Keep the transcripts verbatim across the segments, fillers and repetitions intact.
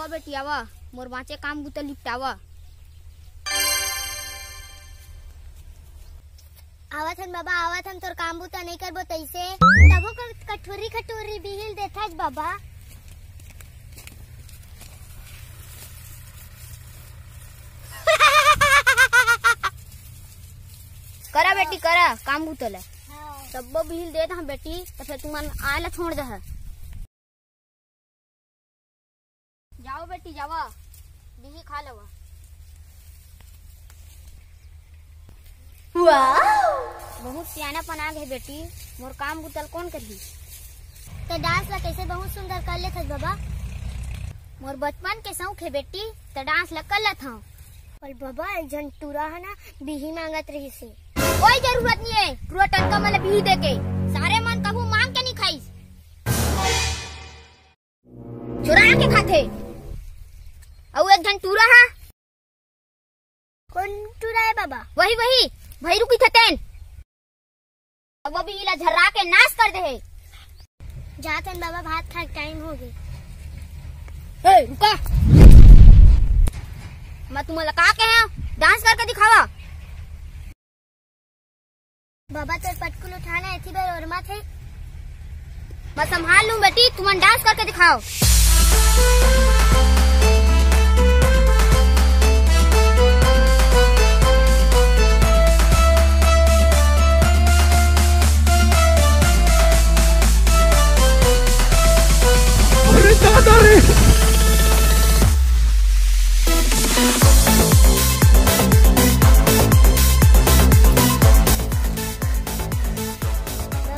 बेटी आवा, मोर बाँचे काम बुता निपटावा। आवत हन बाबा, आवत हन, तोर काम बुता नइ करबो तइसे। तभो कर कटोरी कटोरी बिहिल देथस बाबा। करा बेटी, करा काम बुता ला। हाँ। तब्बो बिहिल देत हँव बेटी, त फेर तुमन आए ला छोड़ दहा। जावा बेटी, जावा, बिही खा लेवा। वाह! बहुत सियानापन आ गे बेटी, मोर काम बुता ल कोन करही? त डांस ला कइसे बहुत सुंदर कर लेथस बाबा। मोर बचपन के शौक हे बेटी, त डांस ला कर लेथंव। पर बाबा, एक झन टूरा ह ना, बिही मांगत रहिस हे। कोई जरूरत नइ हे टूरा टनका मन ला बिही दे के, सारे मन कभू मांग के नइ खाइस। चुरा के खाथे। अउ एक झन टूरा हा। कोन टूरा हे बाबा? वही, वही, भैरू कहिथे तेन। अब अभी इला झर्रा के नाश कर दे हे। जात हन बाबा, भात खाए के टाइम हो गे। ए, रुका। मैं तुमन ला का कहे हँव, डांस करके दिखावा। बाबा, तोर पटकुल उठाना एती बर ओरमाथे। मैं संभाल लूं बेटी, तुमन डांस करके दिखाओ। अरे दादा रे!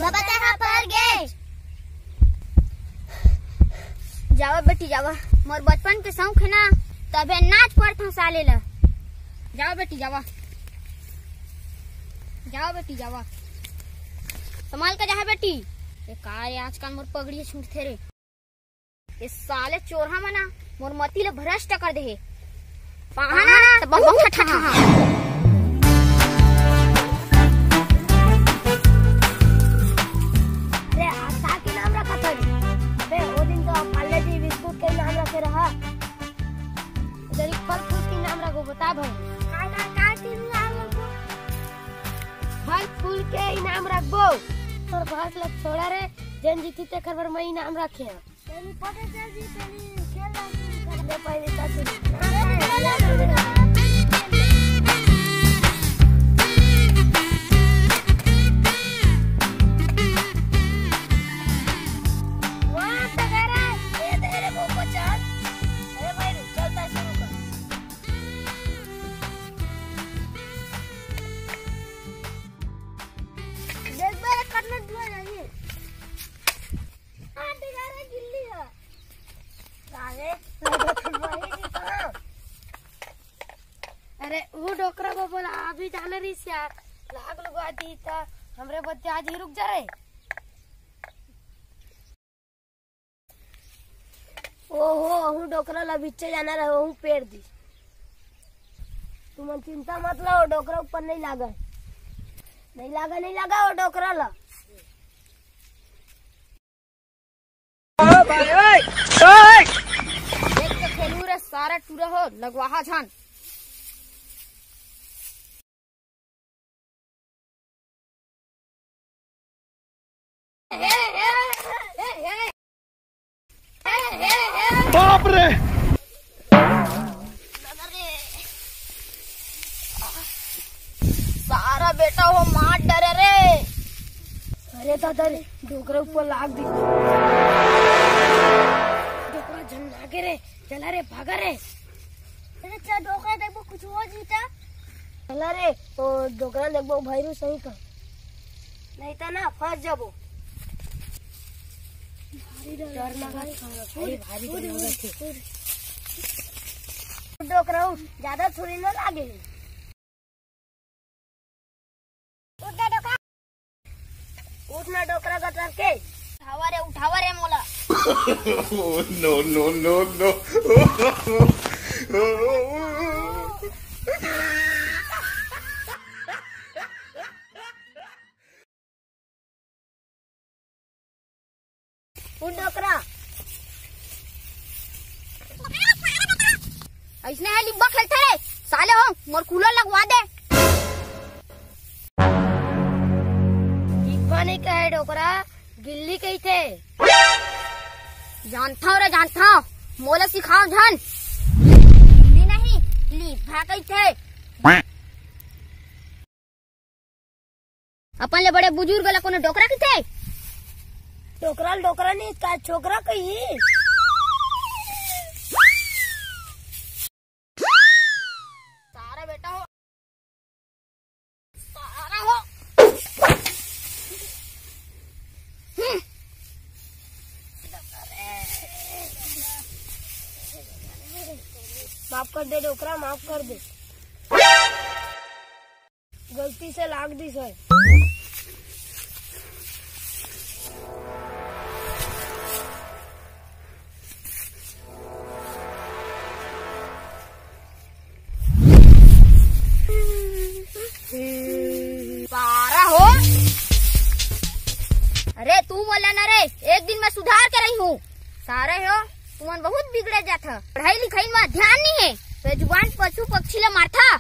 बाबा, तेहा पर गे। जावा बेटी, जावा। मोर बचपन के शौक हे ना, तभे नाच पड़थंव साले ला। जावा बेटी, जावा। जावा बेटी, जावा। संभाल के जाहा बेटी। ए का रे, आजकल मोर पगड़ी छूटथे रे। ए साले चोरहा मन ना मोर मती ले भ्रष्ट कर दे हे। पाहा ना, त बहुत ठठाहा। अरे, आज का के नाम रखा था? अबे, वो दिन तो पार्ले जी बिस्कुट के नाम रखे रहा। इधर एक फल फूल के नाम रखो, बता भाई। का, का, का के नाम रखो? फल फूल के इनाम रखबो। तोर बात लग छोड़ा रे, जेन जीती तेकर बर मैं इनाम रखे हँव। तेरी पटे चल जी, तेरी खेल रहा है। ले पहले का सुन। वाह, टगरा, ये तेरे को पचास। अरे भाई, चलता शुरू कर। देख बे, कतना धुआं जाही। आ, डिगारा गिल्ली है। काहे? अरे, वो डोकरा को बोला, अभी जाना रहिस यार, लाग लुगा दी त हमरे बच्चे आज ही रुक जा रे। ओहो, अहू डोकरा ला बिच्चे जाना रहे, ओहू पेर दी। तुमन चिंता मत लो, डोकरा ऊपर नहीं लागा, नहीं लागा, नहीं लागा वो डोकरा ला। एक तो खेलू रे सारा टूरा हो, लगवाहा झन। बाप रे। सारा बेटा हो मार डरे रे। अरे दादा रे, डोकरा ऊपर लाग दी। डोकरा झन लागे रे, चला रे, भागा रे। अरे चल, डोकरा देखबो, कुछ हो जीता। चला रे, ओ डोकरा देखबो, भैरू सही का। नहीं तो ना, फंस जाबो। भारी डर लगत हे। भारी, भारी डर लगत हे। डोकरा उठ, ज्यादा छुरी न लागे। उठ ना डोकरा गटर के। उठावा रे, उठावा रे मोला। Oh, no, no, no, no। उठ डोकरा। अइसने हे लिब्बा खेलथे रे, साले हो, मोर कूलर लगवा दे। लिब्बा नइ कहे डोकरा, गिल्ली कहिथे। जानथव रे जानथव, मोला सिखाव झन। गिल्ली नहीं, लिब्बा कहिथे। अपन ले बड़े बुजुर्ग ला कोनो डोकरा कहिथे? डोकरा ल डोकरा नहीं, का छोकरा कही? सारा बेटा हो, सारा हो। हम्म। माफ कर दे डोकरा, माफ कर दे। गलती से लाग दिस हे। सारा हो। अरे तू बोला ना रे, एक दिन मैं सुधार के रही हूँ। सारे हो, तुमन बहुत बिगड़े जाथा। पढ़ाई लिखाई में ध्यान नहीं है, तो जुबान पशु पक्षी ले मारथा।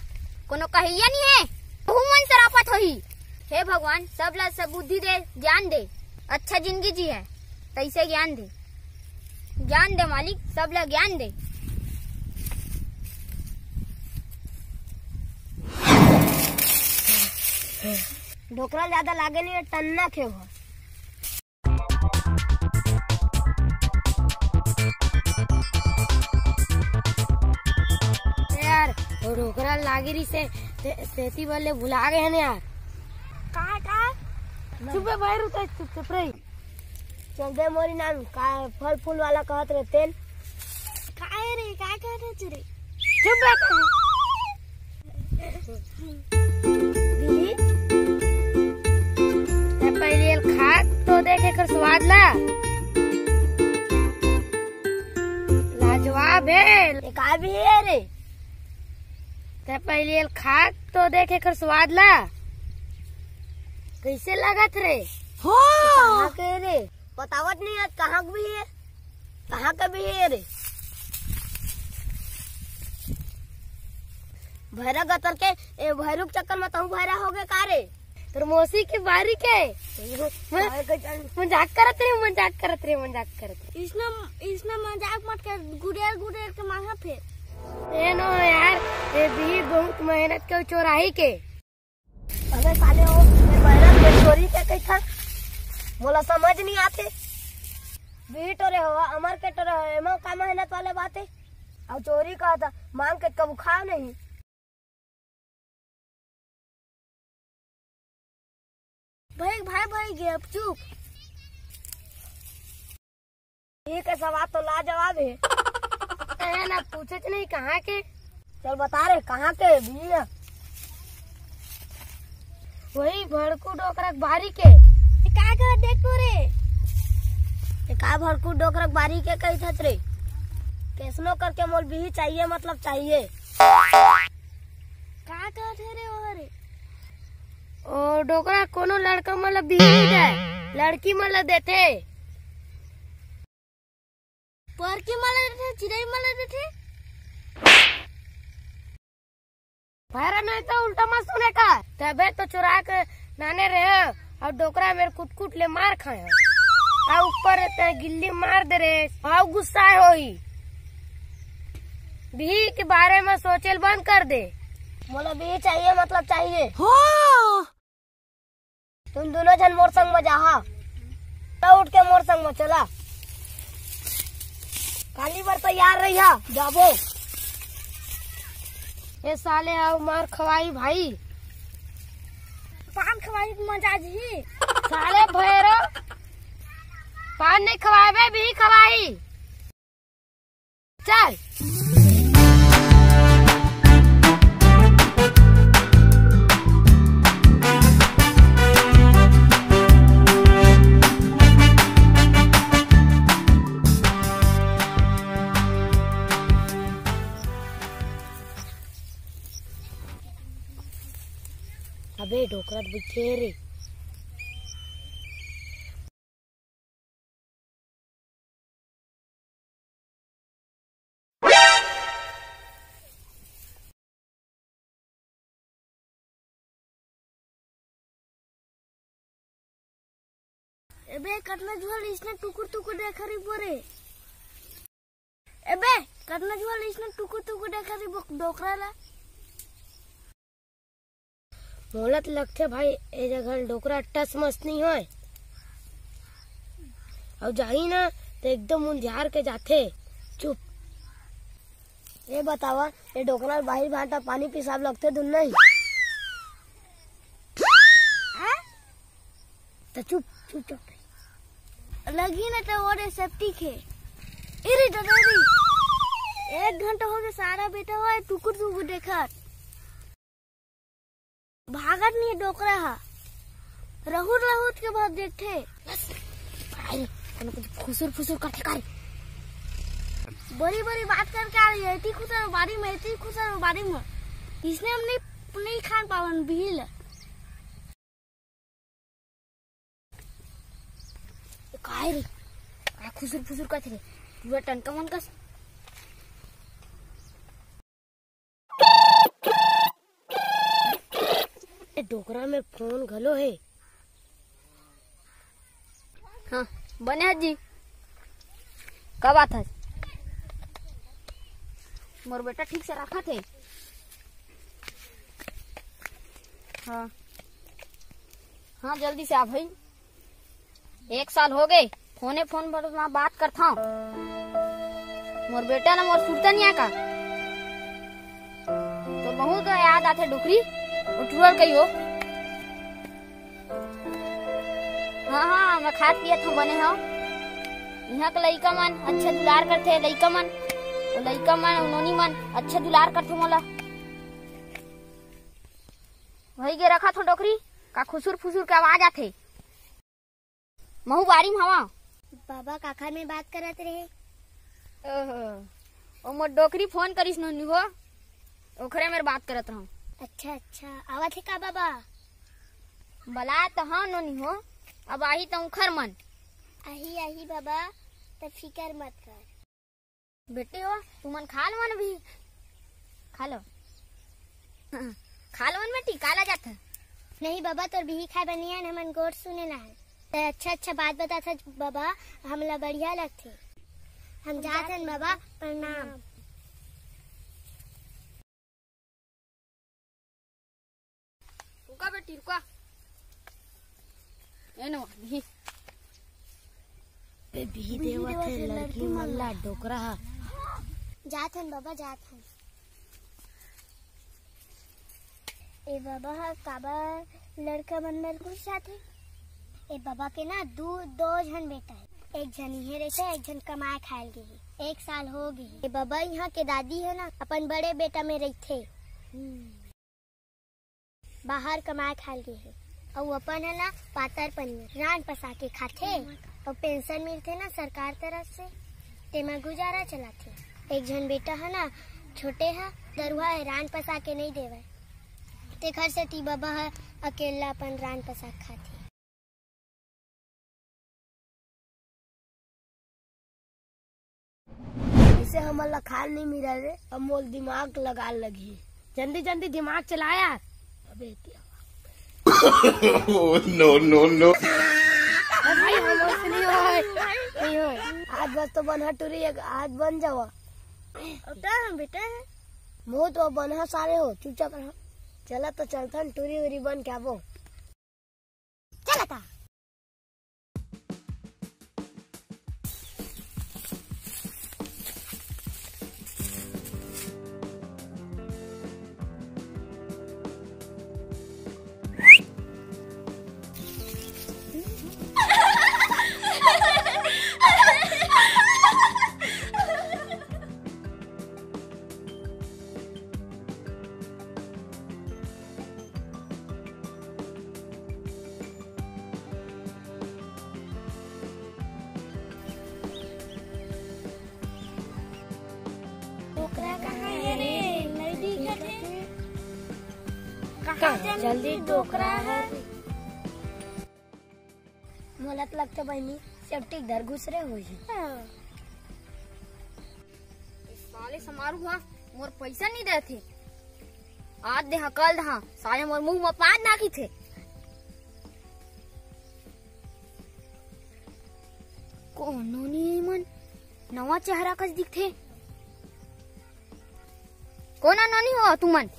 कोनो कहिया नहीं है, तहू मन सरापत होही। हे भगवान, सब ला सब बुद्धि दे, ज्ञान दे, अच्छा जिंदगी जी है, तैसे ज्ञान दे, ज्ञान दे मालिक, सब ला ज्ञान दे। डोकरा ज्यादा लागे नहीं है, टन्ना खेव। यार, वो डोकरा लागी रही से, ते, तेती बल्ले भुला गए हैं यार। का, का? चुप बे भाई, रुक, चुप, चुप रही। चल दे मोरी नाम, का फल फूल वाला कहत रहे तेन। काय रे, काय कहत रहे रे? चुप बे। बिही, ते पहले एल खा तो देख एकर स्वाद ला। लाजवाब है। ये का बिही है रे? ते पहले एल खा तो देख एकर स्वाद ला। कैसे लगत रे? हो। कहाँ के रे? बतावत नहीं है, कहाँ के बिही है? कहाँ के बिही है रे? भैरा गतर के, ए, भैरू के चक्कर में तहूँ भैरा हो गए का रे? तोर मौसी के बारी के। मैं, मजाक करत रहे, मजाक करत रहे, मजाक करत रहे। इसने, इसने मजाक मत कर, गुड़ेल, गुड़ेल के मांगा फिर। ए नो यार, ए भी बहुत मेहनत के चोराही के। अबे साले हो, मैं बैरन में चोरी के कही था, मोला समझ नहीं आते। भी टोरे हो, अमर के टोरे हो, एमा का मेहनत वाले बात है? और चोरी का था, मांग के कबू खाओ नहीं। भाई, भाई, भाई, गे अब चुप। ये के सवाल तो लाजवाब है। ए ना पूछे च नहीं कहाँ के। चल बता रे, कहाँ के बिही है? वही भड़कू डोकरक बारी के। ए, का कर देख तू रे? ए, का भड़कू डोकरक बारी के कही थच रे? कैसनो करके मोल बिही चाहिए, मतलब चाहिए। का कहत हे रे ओह रे? ओ डोकरा कोनो लड़का मन ल बिही नइ दे, लड़की मन ल देथे। परकी मन ल देथे, चिरई मन ल देथे। भैरा नहीं तो उल्टा मत सुने का, तबे तो चुरा के नाने रहे। अउ डोकरा मेर कुटकुट ले मार खाए हो। अउ ऊपर ते गिल्ली मार दे रे, अउ गुस्सा होई। बिही के बारे में सोचेल बंद कर दे। मोला बिही चाहिए, मतलब चाहिए। हो। तुम दोनों झन मोर संग में जाहा। तो उठ के मोर संग में चला। काली बर तैयार रहिहा, जाबो। ए साले अउ मार खवाई भाई। पान खवाई मजा जी। साले भैरो, पान नहीं खवाबे, बिही खवाई। चल। अबे डोकरा त बइठे रे। एबे, कतना झोल इसने टुकुर टुकुर देखा रही बोरे। एबे, कतना झोल इसने टुकुर टुकुर देखा रही बो-, डोकरा ला। मोला त लगथे भाई, ए जगह डोकरा टस मस नहीं होय। अउ जाही ना, त एकदम उंधियार के जाथे। चुप। ये बतावा, ये डोकरा ल बाहिर भांटा पानी पिसाब लगथे धुन नहीं? हाँ? त चुप, चुप, चुप। लगी ना त ओरे सेप्टिक हे। इरी दादा री। एक घंटा हो गया, सारा बेटा हो टुकुर टुकुर देखत। भागत नहीं डोकरा हा। रहूट रहूट के बहुत देखथे। बस। अरे, कोनो कुछ खुसुर फुसुर करथे का रे? बड़ी बड़ी बात करके आ रही है, इतनी खुसर बारी में, इतनी खुसर बारी में। इसने हम नहीं, नहीं खान पावन बिहिल। काय रे? का खुसुर फुसुर करथे रे? पूरा टनका मन कस। ए, डोकरा में फोन घलो हे। हाँ, बने हस जी। का बात हे? मोर बेटा ठीक से रखत हे। हाँ। हाँ, जल्दी से आ भाई। एक साल हो गए, फोने फोन पर मैं बात करत हंव। मोर बेटा ना मोर सुरता नहीं आय का? तो बहुत याद आथे डोकरी, उठुअर कहियो। हाँ, हाँ, मैं खात पियत हंव, बने हंव। इहाँ के लइका मन अच्छा दुलार करथे, लइका मन, ओ लइका मन, ओ नोनी मन अच्छा दुलार करथे मोला। वही के रखत हंव डोकरी, का खुसुर फुसुर के आवाज आथे। महू बारी में हवा। बाबा काखर में बात करत रहे? ओहो, ओ मोर डोकरी फोन करिस नोनी हो, ओखरे में बात करत रहूं। अच्छा, अच्छा, आवत हे का बाबा? बलाय तो हंव नोनी हो, अब आही तो उखर मन। आही, आही बाबा, त फिकर मत कर। बेटी हो, तुमन खा लो मन भी। खा लो। खा लो मन बेटी, काला जात है। नहीं बाबा, तोर बिही खाए बर नहीं आन, हमन गोठ सुने ला हन। ते अच्छा अच्छा बात बतात हस बाबा, हमला बढ़िया लगथे। हम जात हन बाबा, प्रणाम। रुका बेटी, रुका। ए नो, बिही। ए, बिही बिही देवत देवत हे हे लड़की लड़की मन मन ला ला। डोकरा हा। जात हन बाबा, जात हन। ए बाबा हा काबर लड़का मन मेर घुस जाथे? ए बाबा के ना दू, दो झन बेटा हे। एक झन इहे रहिथे, एक झन कमाए खाए ल गे हे। एक साल हो गे हे। ए बाबा इहाँ के दादी हे ना, अपन बड़े बेटा में रहिथे। बाहर कमाए खाए ल गे हे। अउ अपन ह ना पातर पनिया रान पसा के खाथे। अउ पेंशन मिलथे ना सरकार तरफ से, तेमा गुजारा चलाथे। एक झन बेटा ह ना छोटे ह, दरुहा हे, रान पसा के नइ देवय, तेखर सेती बबा ह अकेल्ला अपन रान पसा के खाथे। इसे हमन ला खान नहीं मिला रे, अब मोल दिमाग लगा लगही। जल्दी जल्दी दिमाग चला यार। अबे क्या? Oh, no, no, no। भाई, हमन से नहीं होय, नहीं होय। आज बस तो बन हटूरी, एक आज बन जावा। अब तो हम बेटा है। मोह तो बनहा सारे हो, चुपचाप रहा। चला तो चलथन टूरी उरी बन के आबो। चला ता। डोकरा कहाँ हे रे? नई दिखत हे। कहाँ का? जल्दी डोकरा हे। मोला त लगथे बहिनी, सेप्टिक धर घुसरे होही। हाँ। साले समारू हा, मोर पैसा नहीं देथे। आज देहा, कल देहा, साले मोर मुंह में पाद नाखी थे। कोनो नोनी मन नवा चेहरा कस दिखथे। कोन नोनी हो तुमन?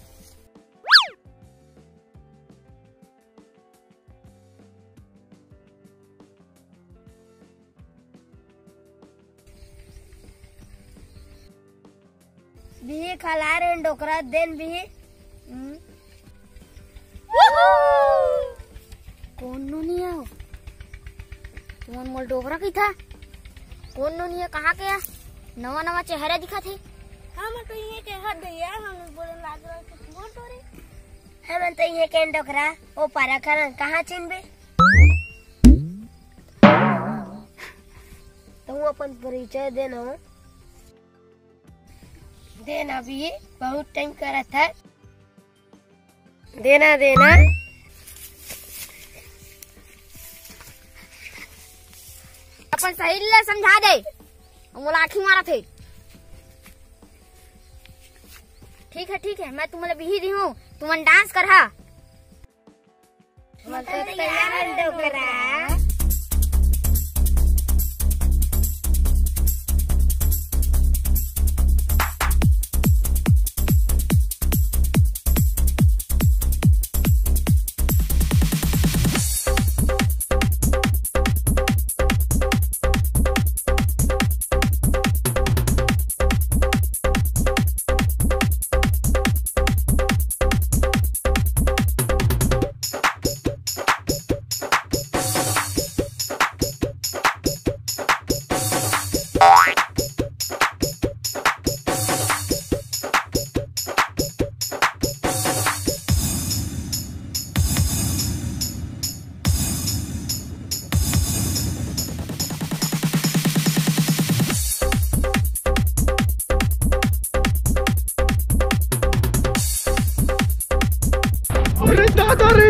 बिही खा ला रे डोकरा, देन बिही। हम्म। कोन नोनी आव? तुमन मोल डोकरा कहिथा? कोन नोनी हे, कहाँ के हे? नवा नवा चेहरा दिखत हे। हम तो ये के हट गया, हम बोले लाग रहा कुछ बोल तो रे। हमन तो ये के डोकरा, ओ पारा करन, कहाँ चिन्हबे? तू अपन परिचय देना। देना भी बहुत टाइम करत है। देना, देना। अपन सहेली ला समझा दे। मोला आँखी मारत हे। ठीक है, ठीक है, मैं तुमला बिही दिहूँ, तुमन डांस करहा। मतलब तैयार डोकरा। अरे दादा रे।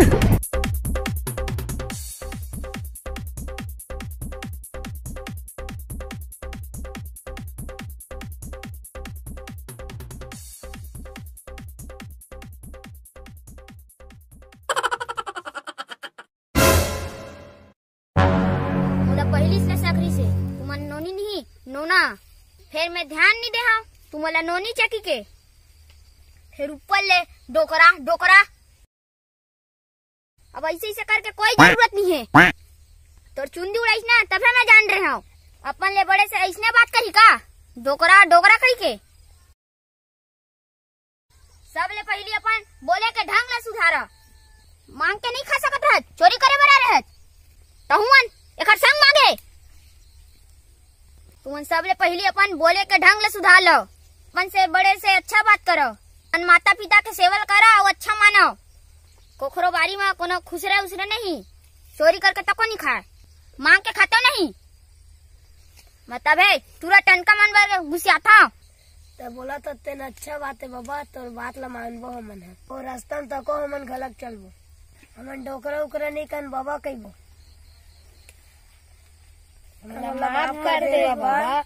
मोला पहिली से शक रहिसे, तुमन नोनी नहीं, नोना। फेर मैं ध्यान नहीं देहा, तुमला नोनी चकी के। फेर ऊपर ले डोकरा, डोकरा। अब ऐसे, ऐसे करके कोई जरूरत नहीं है। तोर चुंदी उड़ाइस ना, तभे मैं जान रहे हूँ। अपन ले बड़े से ऐसने बात करी का? डोकरा, डोकरा कही के। सबले पहिली अपन बोले के ढंग ले सुधार। मांग के नहीं खा सकत रहत, चोरी करे बर आए रहत। तहुमन एकर संग मांगे। तुमन सबले पहिली अपन बोले के ढंग ले सुधार लो। अपन से बड़े से अच्छा बात करो। अपन माता पिता के सेवा करो अउ अच्छा मानो। कोखरो बारी में कोनो खुसरे उसरे नहीं। चोरी करके तको नहीं खाए, मांग के खातो नहीं। मतलब है, टूरा टनका मन बर गुसियाथा। ते बोला तो तेन अच्छा बात है बाबा, तोर बात ला मानबो हमन ह। और रास्ता में तको हमन घलक चलबो। हमन डोकरा उकरा नहीं कन बाबा कहिबो। हमला माफ कर दे बाबा।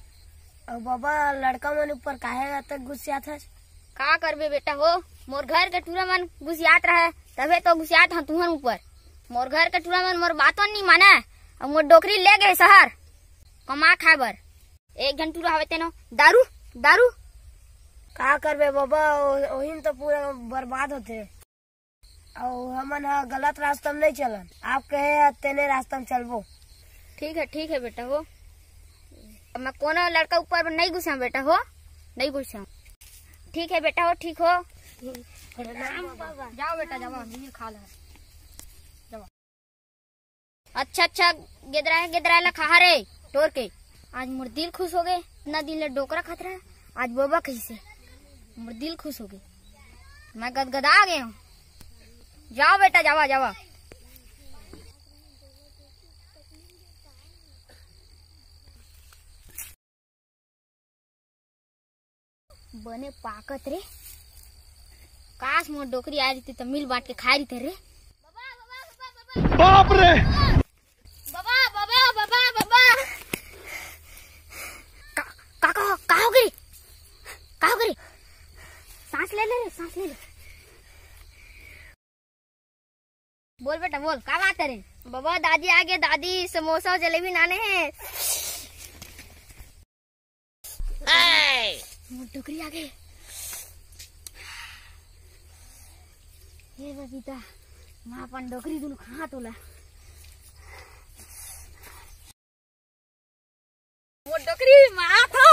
और बाबा, लड़का मन ऊपर काहे अतक गुस्सियात हस? का करबे बेटा हो, मोर घर के टूरा मन गुस्सियात रहे, तभे तो गुस्सियात हन तुहर ऊपर। मोर घर के टूरा मन मोर बातों नहीं माने, और मोर डोकरी ले गए शहर कमा खाए बर। एक घन टूरा हवे तेनो दारू, दारू। का करबे बाबा, ओ-, ओहिन तो पूरा बर्बाद होथे। अउ हमन ह गलत रास्ता में नहीं चलन, आप कहे ह तेने रास्ता में चलबो। ठीक है, ठीक है बेटा हो। अब मैं कोनो लड़का ऊपर नहीं गुस्सा बेटा हो, नहीं गुस्सा। ठीक है बेटा हो, ठीक हो। प्रणाम बाबा। जाओ बेटा, जाओ, ये खा लो। जाओ। अच्छा, अच्छा, गेदरा है, गेदरा ला खा रे, तोर के। आज मोर दिल खुश हो गए, इतना दिन ले डोकरा खात रहा, आज बोबा कहिसे, मोर दिल खुश हो गए, मैं गदगदा गए हूँ। जाओ बेटा, जावा, जावा। बने पाकत रे। काश मोर डोकरी आ रही त मिल बांट के खाए रही रे। बाप रे। बाबा, बाबा, बाबा, बाबा। का, का, का, का हो गई? का हो गई? सांस ले ले रे, सांस ले ले। बोल बेटा, बोल, का बात है रे? बाबा, दादी आ गए, दादी समोसा और जलेबी लाने हैं। मोर डोकरी आ गे। हे बबीता, मैं अपन डोकरी दुनों खा तोला। मोर डोकरी, मैं आत हो।